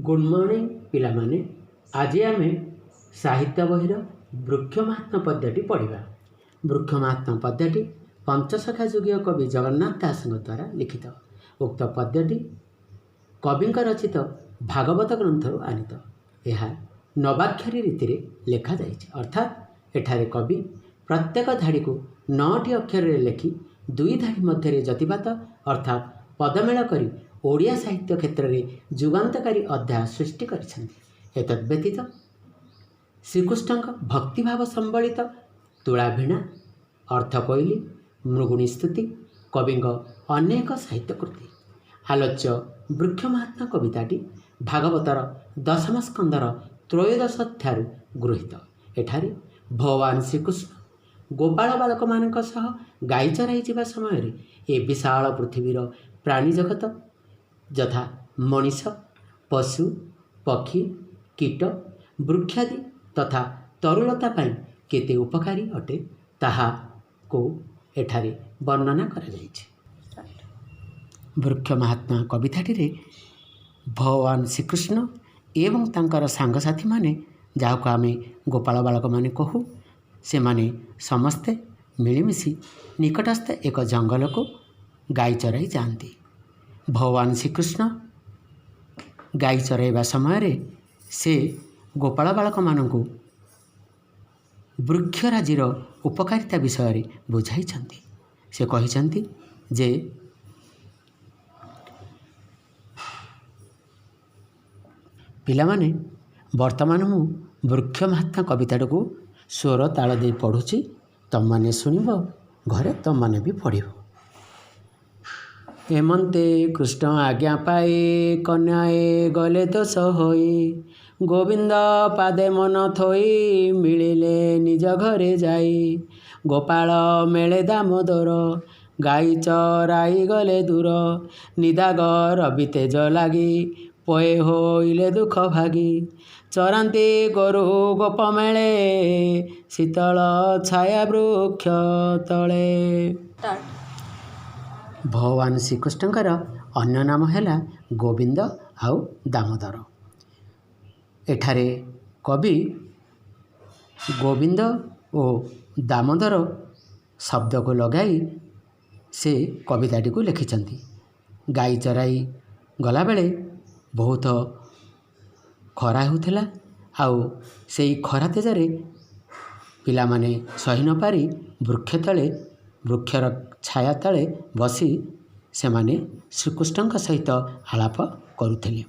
Good morning ପିଲାମାନେ। ଆଜି ଆମେ ସାହିତ୍ୟ ବହିର ବୃକ୍ଷ ମାହାତ୍ମ୍ୟ ପଦ୍ୟଟି ପଢ଼ିବା। ବୃକ୍ଷ ମାହାତ୍ମ୍ୟ ପଦ୍ୟଟି ପଞ୍ଚସଖା ଯୁଗୀୟ କବି ଜଗନ୍ନାଥ ଦାସଙ୍କ ଦ୍ୱାରା ଲିଖିତ। ଉକ୍ତ ପଦ୍ୟଟି କବିଙ୍କ ରଚିତ ଭାଗବତ ଗ୍ରନ୍ଥରୁ ଆନୀତ। ଏହା ନବାକ୍ଷରୀ ରୀତିରେ ଲେଖାଯାଇଛି, ଅର୍ଥାତ୍ ଏଠାରେ କବି ପ୍ରତ୍ୟେକ ଧାଡ଼ିକୁ ନଅଟି ଅକ୍ଷରରେ ଲେଖି ଦୁଇ ଧାଡ଼ି ମଧ୍ୟରେ ଯତିପାତ ଅର୍ଥାତ୍ ପଦମେଳ କରି ଓଡ଼ିଆ ସାହିତ୍ୟ କ୍ଷେତ୍ରରେ ଯୁଗାନ୍ତକାରୀ ଅଧ୍ୟାୟ ସୃଷ୍ଟି କରିଛନ୍ତି। ଏତଦ୍ ବ୍ୟତୀତ ଶ୍ରୀକୃଷ୍ଣଙ୍କ ଭକ୍ତିଭାବ ସମ୍ବଳିତ ତୁଳାଭିଣା, ଅର୍ଥକୋଇଲି, ମୃଗୁଣୀ ସ୍ତୁତି କବିଙ୍କ ଅନେକ ସାହିତ୍ୟକୃତି। ଆଲୋଚ୍ୟ ବୃକ୍ଷ ମାହାତ୍ମ୍ୟ କବିତାଟି ଭାଗବତର ଦଶମ ସ୍କନ୍ଧର ତ୍ରୟୋଦଶ ଅଧ୍ୟାୟରୁ ଗୃହୀତ। ଏଠାରେ ଭଗବାନ ଶ୍ରୀକୃଷ୍ଣ ଗୋପାଳ ବାଳକମାନଙ୍କ ସହ ଗାଈ ଚରାଇ ଯିବା ସମୟରେ ଏ ବିଶାଳ ପୃଥିବୀର ପ୍ରାଣୀ ଜଗତ ଯଥା ମଣିଷ, ପଶୁ, ପକ୍ଷୀ, କୀଟ, ବୃକ୍ଷାଦି ତଥା ତରୁଲତା ପାଇଁ କେତେ ଉପକାରୀ ଅଟେ, ତାହାକୁ ଏଠାରେ ବର୍ଣ୍ଣନା କରାଯାଇଛି। ବୃକ୍ଷ ମାହାତ୍ମ୍ୟ କବିତାଟିରେ ଭଗବାନ ଶ୍ରୀକୃଷ୍ଣ ଏବଂ ତାଙ୍କର ସାଙ୍ଗସାଥିମାନେ, ଯାହାକୁ ଆମେ ଗୋପାଳ ବାଳକମାନେ କହୁ, ସେମାନେ ସମସ୍ତେ ମିଳିମିଶି ନିକଟସ୍ଥ ଏକ ଜଙ୍ଗଲକୁ ଗାଈ ଚରାଇ ଯାଆନ୍ତି। ଭଗବାନ ଶ୍ରୀକୃଷ୍ଣ ଗାଈ ଚରାଇବା ସମୟରେ ସେ ଗୋପାଳ ବାଳକମାନଙ୍କୁ ବୃକ୍ଷରାଜିର ଉପକାରିତା ବିଷୟରେ ବୁଝାଇଛନ୍ତି। ସେ କହିଛନ୍ତି ଯେ ପିଲାମାନେ, ବର୍ତ୍ତମାନ ମୁଁ ବୃକ୍ଷ ମାହାତ୍ମ୍ୟ କବିତାଟିକୁ ସ୍ୱର ତାଳ ଦେଇ ପଢ଼ୁଛି। ତମମାନେ ଶୁଣିବ, ଘରେ ତମମାନେ ବି ପଢ଼ିବ। ଏମନ୍ତେ କୃଷ୍ଣ ଆଜ୍ଞା ପାଇ କନ୍ୟାଏ ଗଲେ ତୋଷ ହୋଇ, ଗୋବିନ୍ଦ ପାଦେ ମନ ଥୋଇ ମିଳିଲେ ନିଜ ଘରେ ଯାଇ। ଗୋପାଳ ମେଳେ ଦାମୋଦର ଗାଈ ଚରାଇ ଗଲେ ଦୂର, ନିଦାଗ ରବି ତେଜ ଲାଗି ପଏ ହୋଇଲେ ଦୁଃଖ ଭାଗି। ଚରାନ୍ତି ଗୋରୁ ଗୋପ ମେଳେ ଶୀତଳ ଛାୟା ବୃକ୍ଷ ତଳେ। ଭଗବାନ ଶ୍ରୀକୃଷ୍ଣଙ୍କର ଅନ୍ୟ ନାମ ହେଲା ଗୋବିନ୍ଦ ଆଉ ଦାମୋଦର। ଏଠାରେ କବି ଗୋବିନ୍ଦ ଓ ଦାମୋଦର ଶବ୍ଦକୁ ଲଗାଇ ସେ କବିତାଟିକୁ ଲେଖିଛନ୍ତି। ଗାଈ ଚରାଇ ଗଲାବେଳେ ବହୁତ ଖରା ହେଉଥିଲା, ଆଉ ସେଇ ଖରା ତେଜରେ ପିଲାମାନେ ସହି ନପାରି ବୃକ୍ଷ ତଳେ, ବୃକ୍ଷର ଛାୟା ତଳେ ବସି ସେମାନେ ଶ୍ରୀକୃଷ୍ଣଙ୍କ ସହିତ ଆଳାପ କରୁଥିଲେ।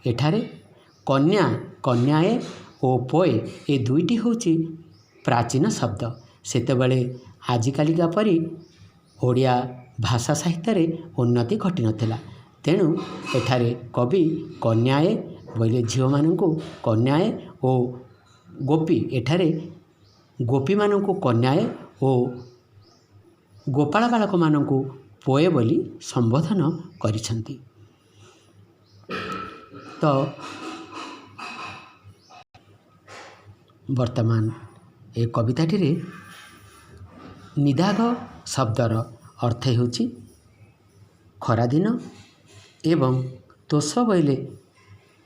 ଏଠାରେ କନ୍ୟା, କନ୍ୟାଏ ଓ ପୋଏ ଏ ଦୁଇଟି ହେଉଛି ପ୍ରାଚୀନ ଶବ୍ଦ। ସେତେବେଳେ ଆଜିକାଲିକା ପରି ଓଡ଼ିଆ ଭାଷା ସାହିତ୍ୟରେ ଉନ୍ନତି ଘଟିନଥିଲା। ତେଣୁ ଏଠାରେ କବି କନ୍ୟାଏ ବୋଇଲେ ଝିଅମାନଙ୍କୁ କନ୍ୟାଏ ଓ ଗୋପୀ, ଏଠାରେ ଗୋପୀମାନଙ୍କୁ କନ୍ୟାଏ ଓ ଗୋପାଳ ବାଳକମାନଙ୍କୁ ପୋଏ ବୋଲି ସମ୍ବୋଧନ କରିଛନ୍ତି। ତ ବର୍ତ୍ତମାନ ଏ କବିତାଟିରେ ନିଦାଘ ଶବ୍ଦର ଅର୍ଥ ହେଉଛି ଖରାଦିନ ଏବଂ ତୋଷ ବୋଇଲେ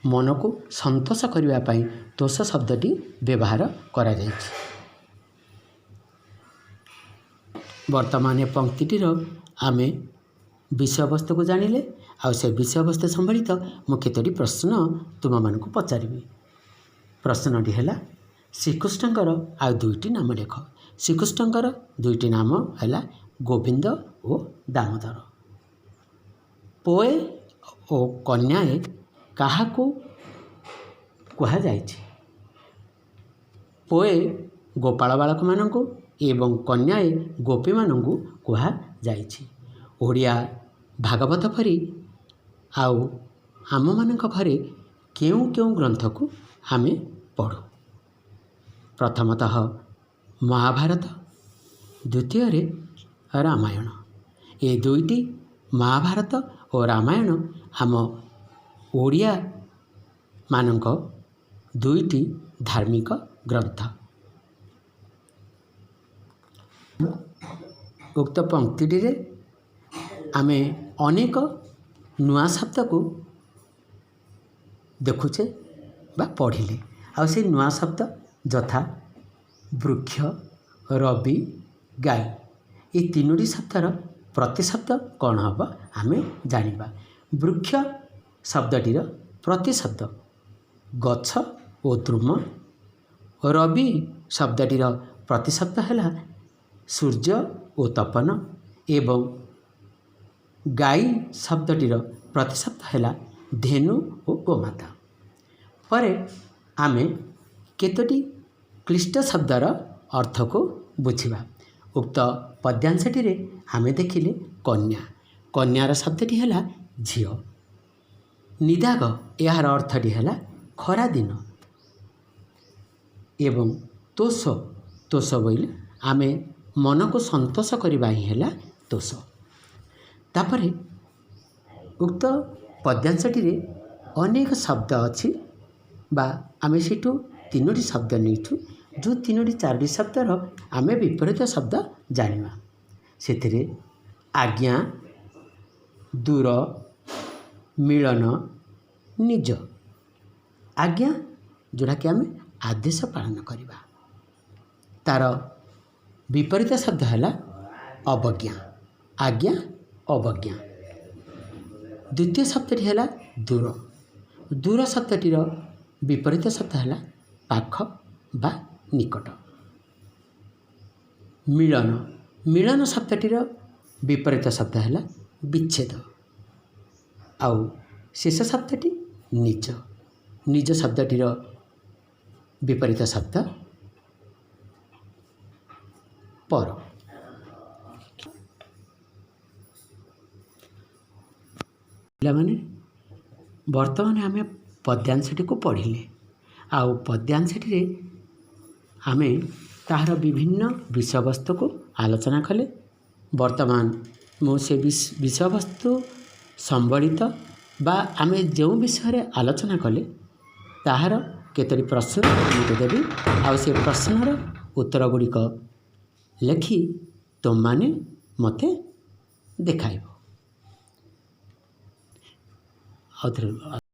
ମନକୁ ସନ୍ତୋଷ କରିବା ପାଇଁ ତୋଷ ଶବ୍ଦଟି ବ୍ୟବହାର କରାଯାଇଛି। ବର୍ତ୍ତମାନ ଏ ପଙ୍କ୍ତିଟିର ଆମେ ବିଷୟବସ୍ତୁକୁ ଜାଣିଲେ, ଆଉ ସେ ବିଷୟବସ୍ତୁ ସମ୍ବଳିତ ମୁଁ କେତୋଟି ପ୍ରଶ୍ନ ତୁମମାନଙ୍କୁ ପଚାରିବି। ପ୍ରଶ୍ନଟି ହେଲା, ଶ୍ରୀକୃଷ୍ଣଙ୍କର ଆଉ ଦୁଇଟି ନାମ ଲେଖ। ଶ୍ରୀକୃଷ୍ଣଙ୍କର ଦୁଇଟି ନାମ ହେଲା ଗୋବିନ୍ଦ ଓ ଦାମୋଦର। ପୋଏ ଓ କନ୍ୟାଏ କାହାକୁ କୁହାଯାଇଛି? ପୋଏ ଗୋପାଳ ବାଳକମାନଙ୍କୁ ଏବଂ କନ୍ୟାଏ ଗୋପୀମାନଙ୍କୁ କୁହାଯାଇଛି। ଓଡ଼ିଆ ଭାଗବତ ପରି ଆଉ ଆମମାନଙ୍କ ଘରେ କେଉଁ କେଉଁ ଗ୍ରନ୍ଥକୁ ଆମେ ପଢ଼ୁ? ପ୍ରଥମତଃ ମହାଭାରତ, ଦ୍ୱିତୀୟରେ ରାମାୟଣ। ଏ ଦୁଇଟି ମହାଭାରତ ଓ ରାମାୟଣ ଆମ ଓଡ଼ିଆମାନଙ୍କ ଦୁଇଟି ଧାର୍ମିକ ଗ୍ରନ୍ଥ। ଉକ୍ତ ପଙ୍କ୍ତିଟିରେ ଆମେ ଅନେକ ନୂଆ ଶବ୍ଦକୁ ଦେଖୁଛେ ବା ପଢ଼ିଲେ। ଆଉ ସେଇ ନୂଆ ଶବ୍ଦ ଯଥା ବୃକ୍ଷ, ରବି, ଗାଈ, ଏ ତିନୋଟି ଶବ୍ଦର ପ୍ରତିଶବ୍ଦ କ'ଣ ହେବ ଆମେ ଜାଣିବା। ବୃକ୍ଷ ଶବ୍ଦଟିର ପ୍ରତିଶବ୍ଦ ଗଛ ଓ ଦ୍ରୁମ। ରବି ଶବ୍ଦଟିର ପ୍ରତିଶବ୍ଦ ହେଲା ସୂର୍ଯ୍ୟ ଓ ତପନ ଏବଂ ଗାଈ ଶବ୍ଦଟିର ପ୍ରତିଶବ୍ଦ ହେଲା ଧେନୁ ଓ ଗୋମାତା। ପରେ ଆମେ କେତୋଟି କ୍ଲିଷ୍ଟ ଶବ୍ଦର ଅର୍ଥକୁ ବୁଝିବା। ଉକ୍ତ ପଦ୍ୟାଂଶଟିରେ ଆମେ ଦେଖିଲେ କନ୍ୟା। କନ୍ୟାର ଶବ୍ଦଟି ହେଲା ଝିଅ। ନିଦାଘ, ଏହାର ଅର୍ଥଟି ହେଲା ଖରାଦିନ ଏବଂ ତୋଷ। ତୋଷ ବୋଇଲେ ଆମେ ମନକୁ ସନ୍ତୋଷ କରିବା ହିଁ ହେଲା ତୋଷ। ତାପରେ ଉକ୍ତ ପଦ୍ୟାଂଶଟିରେ ଅନେକ ଶବ୍ଦ ଅଛି ବା ଆମେ ସେଇଠୁ ତିନୋଟି ଶବ୍ଦ ନେଇଛୁ, ଯେଉଁ ତିନୋଟି ଚାରୋଟି ଶବ୍ଦର ଆମେ ବିପରୀତ ଶବ୍ଦ ଜାଣିବା। ସେଥିରେ ଆଜ୍ଞା, ଦୂର, ମିଳନ, ନିଜ। ଆଜ୍ଞା ଯେଉଁଟାକି ଆମେ ଆଦେଶ ପାଳନ କରିବା, ତା'ର ବିପରୀତ ଶବ୍ଦ ହେଲା ଅବଜ୍ଞା। ଆଜ୍ଞା, ଅବଜ୍ଞା। ଦ୍ୱିତୀୟ ଶବ୍ଦଟି ହେଲା ଦୂର। ଦୂର ଶବ୍ଦଟିର ବିପରୀତ ଶବ୍ଦ ହେଲା ପାଖ ବା ନିକଟ। ମିଳନ। ମିଳନ ଶବ୍ଦଟିର ବିପରୀତ ଶବ୍ଦ ହେଲା ବିଚ୍ଛେଦ। ଆଉ ଶେଷ ଶବ୍ଦଟି ନିଜ। ନିଜ ଶବ୍ଦଟିର ବିପରୀତ ଶବ୍ଦ ପର। ପିଲାମାନେ, ବର୍ତ୍ତମାନ ଆମେ ପଦ୍ୟାଂଶଟିକୁ ପଢ଼ିଲେ ଆଉ ପଦ୍ୟାଂଶଟିରେ ଆମେ ତାହାର ବିଭିନ୍ନ ବିଷୟବସ୍ତୁକୁ ଆଲୋଚନା କଲେ। ବର୍ତ୍ତମାନ ମୁଁ ସେ ବିଷୟବସ୍ତୁ ସମ୍ବଳିତ ବା ଆମେ ଯେଉଁ ବିଷୟରେ ଆଲୋଚନା କଲେ ତାହାର କେତୋଟି ପ୍ରଶ୍ନ ତୁମକୁ ଦେବି, ଆଉ ସେ ପ୍ରଶ୍ନର ଉତ୍ତର ଗୁଡ଼ିକ ଲେଖି ତୁମମାନେ ମୋତେ ଦେଖାଇବ। ଆଉଥରେ।